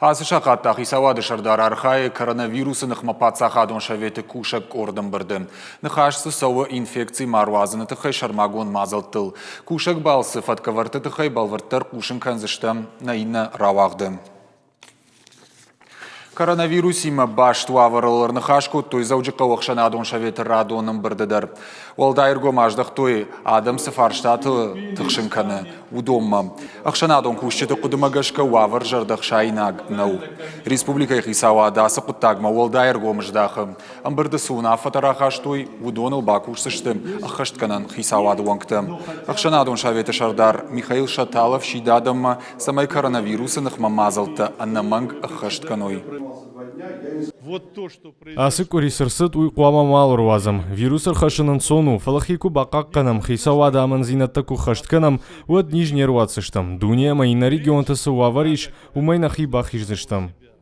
Ацы сахат та хицауады сӕрдар архайы коронавирусы ныхмӕ паддзахадон советы кусӕг къорды ӕмбырды. Ныхас дзы цӕуы инфекци ма руадзыны тыххӕй сӕрмагонд мадзӕлттыл. Кусӕг балцы фӕткӕвӕрдты тыххӕй бӕлвырддӕр хъусын кӕндзыстӕм нӕ иннӕ рауагъды. Коронавирусимӕ баст уавӕрыл ӕрныхас кодтой Дзӕуджыхъӕуы ӕхсӕнадон советы радон ӕмбырды дӕр. Уӕлдай ӕргом аздӕхтой, адӕм цы фарстаты тыхсын кӕны, уыдонмӕ. Ӕхсӕнадон кусджыты хъуыдымӕ гӕсгӕ уавӕр зӕрдӕхсаинаг нӕу. Республикӕйы хицауад ацы хъуыддагмӕ уӕлдай ӕргом здахы. Ӕмбырды цы уынаффӕтӕ рахастой, уыдоныл бакусдзысты ӕххӕстгӕнӕн хицауады уӕнгтӕ. Ӕхсӕнадон советы сӕрдар Михаил Шаталов сиды адӕммӕ, цӕмӕй коронавирусы ныхмӕ мадзӕлттӕ ӕнӕмӕнг ӕххӕст кӕной. Ацы къуыри цы рцыд, уый хъуамӕ ма ӕруадзӕм. Вирус ӕрхӕссын ӕнцон у, фӕлӕ хи куы бахъахъхъӕнӕм, хицауады амындзинӕдтӕ куы ххӕст кӕнӕм, уӕд низ не руадздзыстӕм. Дуне ӕмӕ иннӕ регионты цы уавӕр ис, уымӕй нӕхи бахиздзыстӕм.